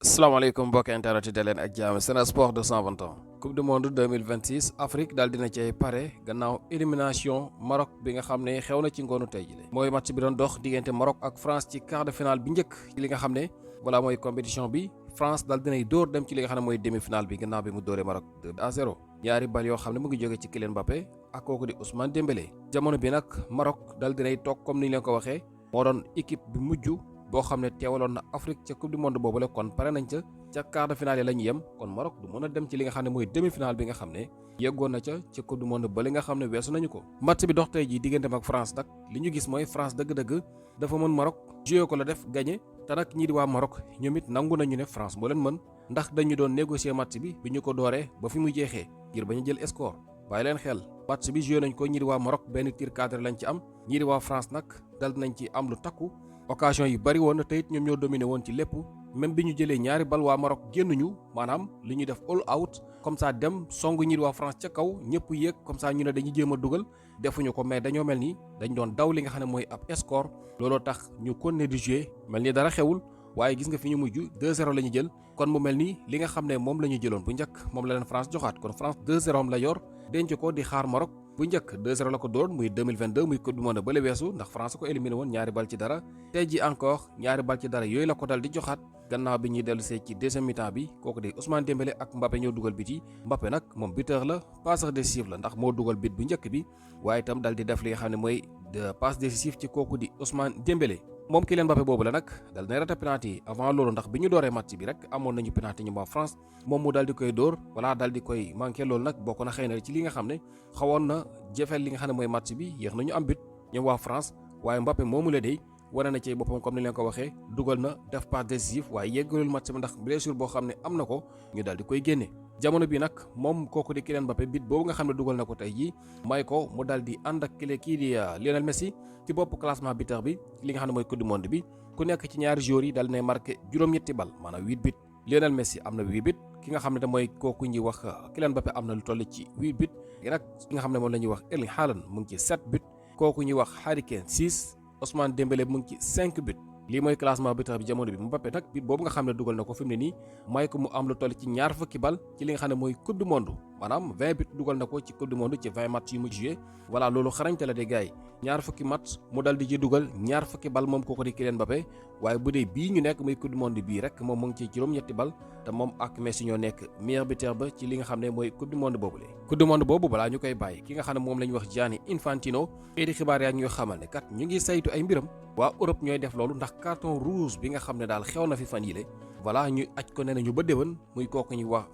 salaamaaleykum mbokki internet yi daleen ak jaam Sen Sport 220 ans coupe du monde 2026 Afrique daal dina cay pare gannaaw élimination Maroc bi nga xam ne xew na ci ngoonu tey jile mooy match bi doon dox diggante Maroc ak France ci quart de finale bi njëkk ci li nga xam ne voilà mooy compétition bi France daal dinay dóor dem ci li nga xam ne mooy demi-finale bi gannaaw bi mu dóoree Maroc 2-0 ñaari bal yoo xam ne mu ngi jóge ci Kylian Mbappé ak kooku di Ousmane Dembélé jamono bi nag Maroc daal dinay toog comme ni ñu leen ko waxee moo doon équipe bi mujj boo xam ne teewaloon na Afrique ca coupe du monde boobule kon pare nañ ca quart de finale la ñu yem kon Maroc du mën a dem ci li nga xam ne mooy demi-finale bi nga xam ne yeggoon na ca coupe du monde ba li nga xam ne weesu nañu ko. match bi dox tey jii digganteem ak France nag li ñu gis mooy France dëgg-dëgg dafa mën Maroc joué ko la def gagné te nag ñii di waa Maroc ñoom it nangu nañu ne France moo leen mën ndax dañu doon négocier match bi ñu ko dooree ba fi mu jeexee ngir bañ a jël score bàyyi leen xel match bi joué nañ ko ñii di waa Maroc benn tir cadré lañ ci am ñii di waa France nag dal nañ ci am lu takku. occasion yi bari woon na te it ñoom ñoo dominé woon ci lépp même bi ñu jëlee ñaari bal waa Maroc génnuñu maanaam li ñu def all out comme ça dem songu ñi waa France ca kaw ñëpp yéeg comme ça ñu ne dañuy jéem a dugal defuñu ko mais dañoo mel ni dañ doon daw li nga xam ne mooy ab score looloo tax ñu continuer di jouer mel ni dara xewul waaye gis nga fi ñu mujj 2-0 la ñu jël kon mu mel ni li nga xam ne moom la ñu jëloon bu njëkk moom la leen France joxaat kon France 2-0 am la yor denc ko di xaar Maroc bu njëkk 2-0 la ko doon muy 2022 muy coupe du monde ba la weesu ndax France ko éliminé woon ñaari bal ci dara tey ji encore ñaari bal ci dara yooyu la ko dal di joxaat gannaaw bi ñuy dellu see ci deuxième mi-temps bi kooku di Ousmane Dembélé ak Mbappé ñoo dugal bit yi Mbappé nag moom buteur la passeur décisif la ndax moo dugal bit bu njëkk bi waaye itam dal di def li nga xam ne mooy passe décisif ci kooku di Ousmane Dembélé moom Kylian Mbappé boobu la nag dal na rate penalty avant loolu ndax bi ñu dooree match bi rek amoon nañu penalty ñu waa France moom mu dal di koy dóor wala dal di koy manqué loolu nag bokk na xëy na ci li nga xam ne xawoon na jëfeel li nga xam ne mooy match bi yéex nañu am but ñoom waa France waaye Mbappé moomu la dey wane na ci boppam comme ni leen ko waxee dugal na def passe décisif waaye yeggalul match bi ndax blessure boo xam ne am na ko ñu dal di koy génne jamono bi nag moom kooku di Kylian Mbappé bit boobu nga xam ne dugal na ko tey jii may ko mu dal di ànd ak kii di Lionel Messi ci bopp classement buteur bi li nga xam ne mooy coupe du monde bi ku nekk ci ñaari joueurs yi dal di marqué juróom-ñetti bal maanaam 8 bit Lionel Messi am na 8 bit ki nga xam ne da mooy kooku ñuy wax Kylian Mbappé am na lu toll ci 8 bit nag ki nga xam ne moom la ñuy wax Erling Haaland mu ngi ci 7 bit kooku ñuy wax Harry Kane 6 Ousmane Dembélé mu ngi ci 5 bit lii mooy classement buteur bi jamono bi Mbappé nag bit boobu nga xam ne dugal na ko fi mu ne nii may ko mu am lu toll ci ñaar fukki bal ci li nga xam ne mooy coupe du monde maanaam 20 bit dugal na ko ci coupe du monde ci 20 match yu mu joué voilà loolu xarañte la de gars yi ñaar fukki match mu dal di ci dugal ñaar fukki bal moom kooku di Kylian Mbappé waaye bu dee bii ñu nekk muy coupe du monde bii rek moom mu ngi ci juróom-ñetti bal te moom ak Messi ñoo nekk meilleur buteur ba ci li nga xam ne mooy coupe du monde boobu coupe du monde boobu balaa ñu koy bàyyi ki nga xam ne moom la ñu wax Gianni Infantino kii di xibaar yaa ñuy xamal ne kat ñu ngi saytu ay mbiram waa Europe ñooy def loolu ndax carton rouge bi nga xam ne daal xew na fi fan yile voilà ñu aj ko nee nañu ba déwén muy kooku ñuy wax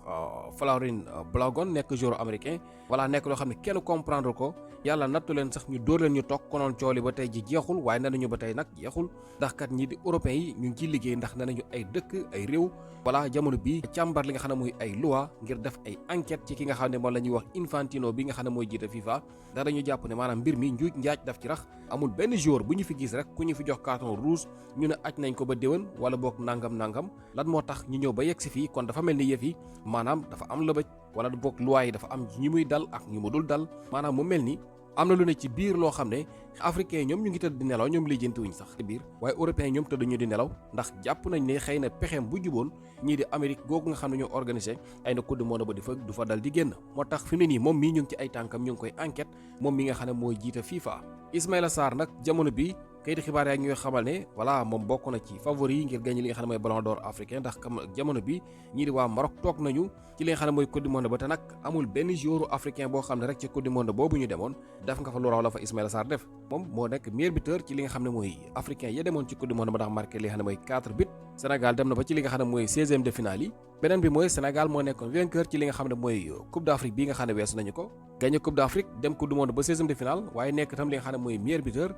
Florent Blagon nekk joueur américain voilà nekk loo xam ne kenn comprendre ko yàlla nattu leen sax ñu dóor leen ñu toog konoon cooli ba tey ji jeexul waaye nee nañu ba tey nag jeexul ndax kat ñi di européens yi ñu ngi ciy liggéey ndax nee nañu ay dëkk ay réew voilà jamono bii càmbar li nga xam ne muy ay loi ngir def ay enquête ci ki nga xam ne moom la ñuy wax Infantino bi nga xam ne mooy jiite FIFA ndax dañu jàpp ne maanaam mbir mi njuuj njaaj daf ci rax amul benn joueur bu ñu fi gis rek ku ñu fi jox carton rouge ñu ne aj nañ ko ba déwén wala boog nangam lan moo tax ñu ñëw ba yegg si fii kon dafa mel ni yëf yi maanaam dafa am lëbëj wala boog loi yi dafa am ñi muy dal ak ñu mu dul dal maanaam mu mel ni am na lu ne ci biir loo xam ne africain ñoom ñu ngi tëdd di nelaw ñoom lijjantiwuñ sax ci biir waaye européen ñoom tëdduñu di nelaw ndax jàpp nañ ne xëy na pexeem bu juboon ñii di Amérique googu nga xam ne ñoo organisé ay na coupe du monde ba du fa dal di génn moo tax fi mu ne nii moom mii ñu ngi ci ay tànkam ñu ngi koy enquête moom mi nga xam ne mooy jiite FIFA Ismaila Sarr nag jamono bi kayiti xibaar yaa ngi ñuy xamal ne voilà moom bokk na ci favori yi ngir gagné li nga xam ne mooy ballon d'or africain ndax jamono bi ñii di waa Maroc toog nañu ci li nga xam ne mooy coupe du monde ba te nag amul benn joueur africain boo xam ne rek ci coupe du monde boobu ñu demoon def nga fa lu raw la fa Ismaila Sarr def moom moo nekk meilleur buteur ci li nga xam ne mooy africain ya demoon ci coupe du monde ba ndax marqué li nga xam ne mooy 4 buts Sénégal dem na ba ci li nga xam ne mooy 16e de finale yi beneen bi mooy Sénégal moo nekkoon vainqueur ci li nga xam ne mooy coupe d'Afrique bi nga xam ne weesu nañu ko gagné coupe d'Afrique dem coupe du monde ba 16e de finale waaye nekk itam li nga xam ne mooy meilleur buteur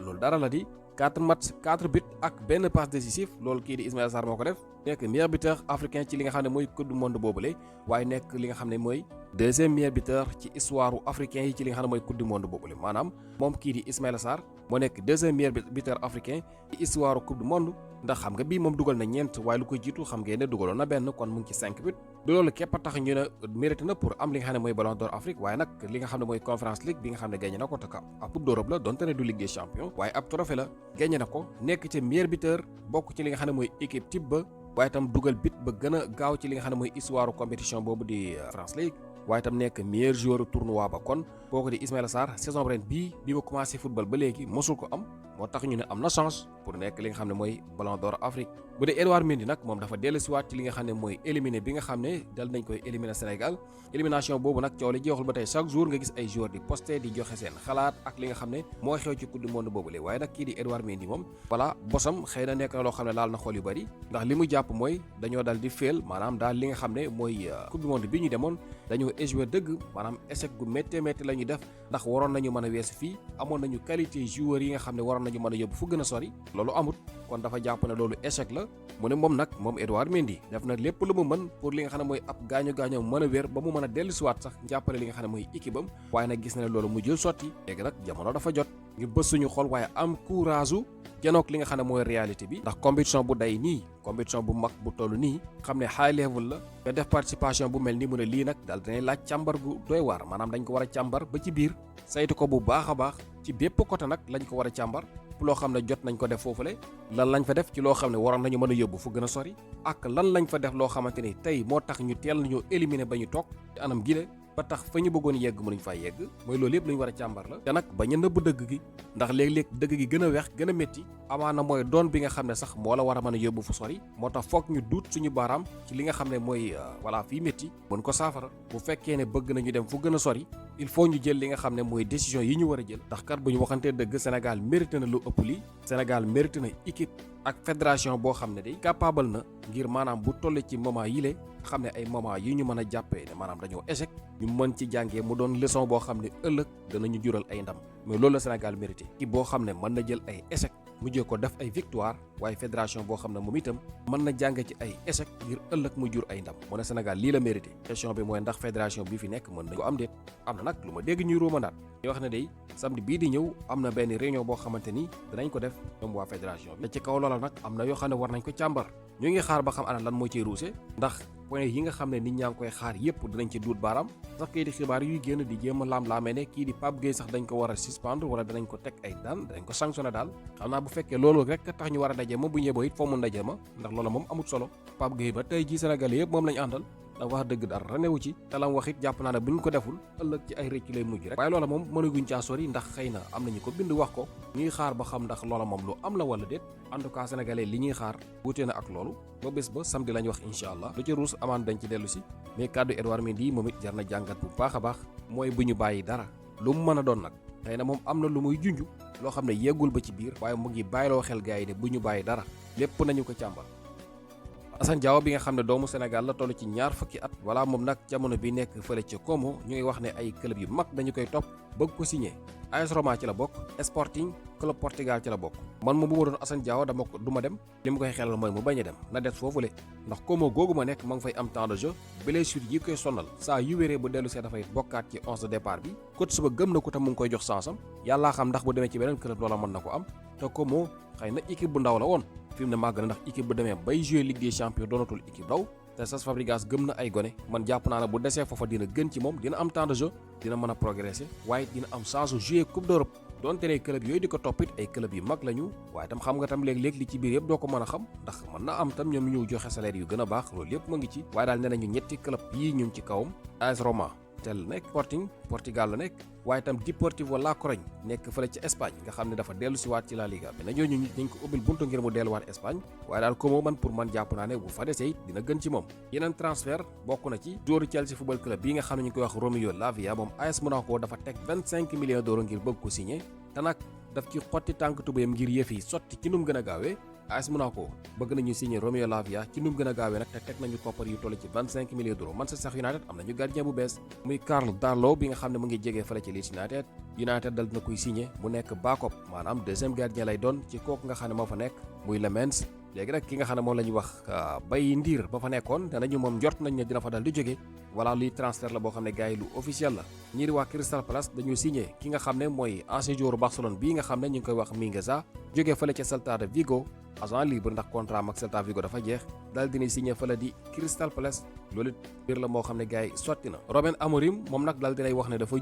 loolu dara la di 4 matchs 4 buts ak benn passe décisif loolu kii di Ismaila Sarr moo ko def nekk meilleur buteur africain ci li nga xam ne mooy coupe du monde boobule waaye nekk li nga xam ne mooy deuxième meilleur buteur ci histoire africain yi ci li nga xam ne mooy coupe du monde boobule maanaam moom kii di Ismaila Sarr moo nekk deuxième meilleur buteur africain ci histoire coupe du monde ndax xam nga bii moom dugal na ñeent waaye lu ko jiitu xam ngeen ne dugaloon na benn kon mu ngi ci 5 buts du loolu képp a tax ñu ne mérité na pour am li nga xam ne mooy ballon d'or Afrique waaye nag li nga xam ne mooy Conference League bi nga xam ne gagné na ko te ab coupe d'Europe la donte ne du Ligue des champions waaye ab trophée la gagné na ko nekk ca meilleur buteur bokk ci li nga xam ne mooy équipe type ba waaye itam dugal bit ba gën a gaaw ci li nga xam ne mooy histoire compétition boobu di France League waaye itam nekk meilleur joueur tournoi ba kon kooku di Ismaila Sarr saison ren bii bi ma commencé football ba léegi mosul ko am moo tax ñu ne am na chance pour nekk li nga xam ne mooy ballon d'or Afrique. bu dee Édouard Mendy nag moom dafa dellusiwaat ci li nga xam ne mooy éliminé bi nga xam ne dal nañ koy éliminer Sénégal élimination boobu nag coow li jeexul ba tey chaque jour nga gis ay joueurs di posté di joxe seen xalaat ak li nga xam ne moo xew ci coupe du monde boobule waaye nag kii di Édouard Mendy moom voilà bosam xëy na nekk na loo xam ne laal na xool yu bari ndax li mu jàpp mooy dañoo dal di féel maanaam daal li nga xam ne mooy coupe du monde bi ñu demoon dañoo échoué dëgg maanaam échec gu métti métti la ñu def ndax waroon nañu mën a weesu fii amoon nañu qualité joueurs yi nga xam ne waroon nañu mën a yóbbu fu gën a sori loolu amut kon dafa jàpp ne loolu échec la mu ne moom nag moom Édouard Mendy def na lépp lu mu mën pour li nga xam ne mooy ab gaañu-gaañoo mën a wér ba mu mën a dellusiwaat sax jàppale li nga xam ne mooy équipe am waaye nag gis na ne loolu mu jël sotti léegi nag jamono dafa jot ngir bës suñu xol waaye am courage u janook li nga xam ne mooy réalité bi ndax compétition bu day nii compétition bu mag bu toll nii xam ne high level la nga def participation bu mel ni mu ne lii nag daal dinañ laaj càmbar gu doy waar maanaam dañ ko war a càmbar ba ci biir saytu ko bu baax a baax ci bépp côté nag lañ ko war a càmbar loo xam ne jot nañ ko def foofule lan lañ fa def ci loo xam ne waroon nañu mën a yóbbu fu gën a sori ak lan lañ fa def loo xamante ni tey moo tax ñu teel nañoo éliminer ba ñu toog ci anam gile ba tax fa ñu bëggoon yegg mënuñ faa yegg mooy loolu yëpp lu ñu war a càmbar la te nag bañ a nëbb dëgg gi ndax léeg-léeg dëgg gi gën a weex gën a métti amaana mooy doon bi nga xam ne sax moo la war a mën a yóbbu fu sori moo tax foog ñu duut suñu baaraam ci li nga xam ne mooy voilà fii métti mën ko saafara bu fekkee ne bëgg nañu dem fu gën a sori il faut ñu jël li nga xam ne mooy décision yi ñu war a jël ndax kat bu ñu waxantee dëgg Sénégal mérité na lu ëpp lii Sénégal mérité na équipe ak fédération boo xam ne day capable na ngir maanaam bu toll ci moment yile xam ne ay moment yi ñu mën a jàppee ne maanaam dañoo échec ñu mën ci jàngee mu doon leçon boo xam ne ëllëg danañu jural ay ndam mais loolu la Sénégal mérité ki boo xam ne mën na jël ay échec mujjee ko def ay victoire waaye fédération boo xam ne moom itam mën na jànge ci ay échec ngir ëllëg mu jur ay ndam mu ne Sénégal lii la mérité question bi mooy ndax fédération bi fi nekk mën nañ ko am déet am na nag lu ma dégg ñuy róomandaat ñu wax ne day samedi bii di ñëw am na benn réunion boo xamante ni danañ ko def ñoom waa fédération bi te ci kaw loola nag am na yoo xam ne war nañ ko càmbar ñu ngi xaar ba xam ana lan moo ciy ruuse ndax point yi nga xam ne nit ñaa ngi koy xaar yépp dinañ ci duut baaraam sax kii di xibaar yuy génn di jéem a laam-laamee ne kii di Pape Gueye sax dañ ko war a suspendre wala danañ ko teg ay daan danañ ko sanctionné daal xam naa bu fekkee loolu rek tax ñu war a daje ma bu ñëboo it foo mu ndaje ma ndax loolu moom amut solo Pape Gueye ba tey ji Sénégalais yëpp moom lañu àndal ndax wax dëgg dara newu ci te lam wax it jàpp naa ne bu ñu ko deful ëllëg ci ay rëcc lay mujj rek waaye loola moom mënaguñ caa sori ndax xëy na am nañu ko bind wax ko ñuy xaar ba xam ndax loola moom lu am la wala déet en tout cas sénégalais li ñuy xaar wuute na ak loolu ba bés ba samedi lañ wax incha allah lu ci ruus amaan dañ ci dellu si mais kàddu Édouard Mendy moom it jar na jàngat bu baax a baax mooy bu ñu bàyyi dara lu mu mën a doon nag xëy na moom am na lu muy junj loo xam ne yeggul ba ci biir waaye mu ngi bàyyiloo xel gars yi ne bu ñu bàyyi dara lépp nañu ko càmbar Assane Diao bi nga xam ne doomu Sénégal la toll ci ñaar fukki at voilà moom nag jamono bi nekk fële ca Como ñu ngi wax ne ay club yu mag dañu koy topp bëgg ko signé AS Roma ci la bokk Sporting club Portugal ci la bokk man moom bu ma doon Assane Diao dama ko du ma dem li mu koy xelal mooy mu bañ a dem na des foofule ndax Como googu ma nekk ma ngi fay am temps de jeu blessure yi koy sonal saa yu wéree bu dellu see dafay bokkaat ci 11 de départ bi coach suba gëm na ko tam mu ngi koy jox sansam yàllaa xam ndax bu demee ci beneen club loola mën na ko am te Como xëy na équipe bu ndaw la woon fi mu ne màgg na ndax équipe bu demee bay jouer Ligue des Champions doonatul équipe daw te Cesc Fabregas gëm na ay gone man jàpp naa ne bu desee foofa dina gën ci moom dina am temps de jeu dina mën a progresser waaye dina am chance jouer Coupe d'Europe donte ne club yooyu di ko toppit ay club yu mag lañu waaye tam xam nga tam léeg-léeg li ci biir yëpp doo ko mën a xam ndax mën na am tam ñoom ñu joxe salaire yu gën a baax loolu yëpp ma ngi ci waaye daal nee nañu ñetti club yii ñu ngi ci kawam AS Roma tel la nekk Sporting Portugal la nekk waaye itam Deportivo La Corogne nekk fële ca Espagne nga xam ne dafa dellu si waat ci La Liga bi na ñooñu dañ ko ubbil buntu ngir mu delluwaat Espagne waaye daal Como man pour man jàpp naa ne bu fa desee it dina gën ci moom yeneen transfert bokk na ci joueur Chelsea football club bii nga xam ne ñu koy wax Romeo Lavia moom AS Monaco dafa teg 25 millions d'euros ngir bëgg ko signé te nag daf ci xotti tànk tubéyam ngir yëf yi sotti ci nu mu gën a gaawee AS Monaco bëgg nañu signé Romeo Lavia ci nu mu gën a gaawee nag te teg nañu koppar yu toll ci 25 millions d'euros Manchester United am nañu gardien bu bees muy Karl Darlow bi nga xam ne mu ngi jegee fële ci Leeds United dal dina koy signé mu nekk backup maanaam deuxième gardien lay doon ci kooku nga xam ne moo fa nekk muy Lemens léegi nag ki nga xam ne moom la ñuy wax Bay Ndiir ba fa nekkoon danañu moom njort nañ ne dina fa dal di jóge voilà luy transfert la boo xam ne gars yi lu officiel la ñii di wax Crystal Palace dañu signé ki nga xam ne mooy ancien joueur Barcelone bii nga xam ne ñu ngi koy wax Mingueza jógee fële ca Celta de Vigo agent libre ndax contrat am ak Celta Vigo dafa jeex daal dina signé fa la di Crystal Palace loolu mbir la moo xam ne gars yi sotti na. Ruben Amorim moom nag daal dinay wax ne dafa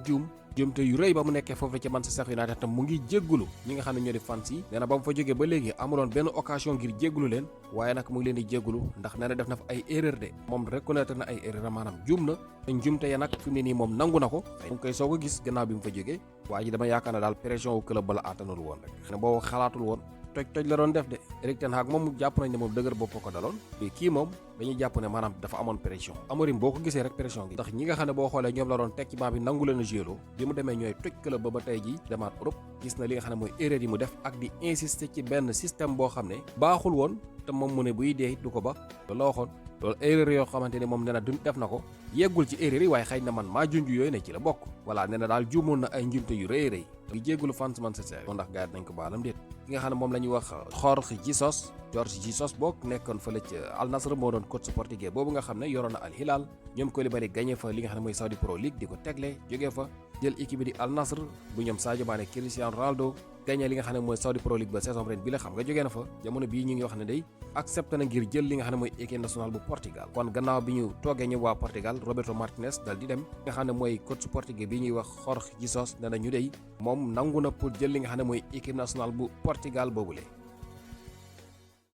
juumte yu rëy ba mu nekkee foofu ci Manchester United tam mu ngi jéggulu ñi nga xam ne ñoo di fans yi nee na ba mu fa jógee ba léegi amuloon benn occasion ngir jéggulu leen waaye nag mu ngi leen di jéggulu ndax nee na def na fa ay erreur de moom reconnaître na ay erreur maanaam juum na te njuumte ya nag fi mu ne nii moom nangu na ko mu ngi koy soog a gis gannaaw bi mu fa jógee waa ji dama yaakaar ne daal pression wu club ba la àttanul woon rek xëy na boobu xalaatul woon toj la doon def de Erik ten Hag moom jàpp nañ ne moom dëgër bopp ko daloon mais kii moom dañuy jàpp ne maanaam dafa amoon pression Amorim boo ko gisee rek pression gi ndax ñi nga xam ne boo xoolee ñoom la doon teg ci banc bi nangu leen a joué bi mu demee ñooy toj club ba tey ji demaat Europe gis na li nga xam ne mooy erreur yi mu def ak di insister ci benn système boo xam ne baaxul woon te moom mu ne buy dee du ko ba loolu la waxoon loolu erreur yoo xamante ni moom nee na def na ko yeggul ci erreur yi waaye xëy na man maa junj yooyu ne ci la bokk voilà nee na daal juumoon na ay njumte yu rëy rëy di jéggulu fans Manchester ndax gars yi nañ ko baalam déet ki nga xam ne moom la ñuy wax Jorge Jesus bokk nekkoon fële ci Al Nassr moo doon coach portugais boobu nga xam ne yoroon na Al Hilal ñoom Koulibaly gagné fa li nga xam ne mooy Saudi Pro League di ko tegle jógee fa jël équipe bi di Al Nassr bu ñoom Sadio Mané Cristiano Ronaldo gagné li nga xam ne mooy Saudi Pro League ba saison ren bi la xam nga jógee na fa jamono bii ñu ngi wax ne day accepté na ngir jël li nga xam ne mooy équipe nationale bu Portugal kon gannaaw bi ñu toogee ñu waa Portugal Roberto Martinez dal di dem nga xam ne mooy coach portugais bi ñuy wax Jorge Jesus nee na ñu dey moom nangu na pour jël li nga xam ne mooy équipe nationale bu Portugal boobule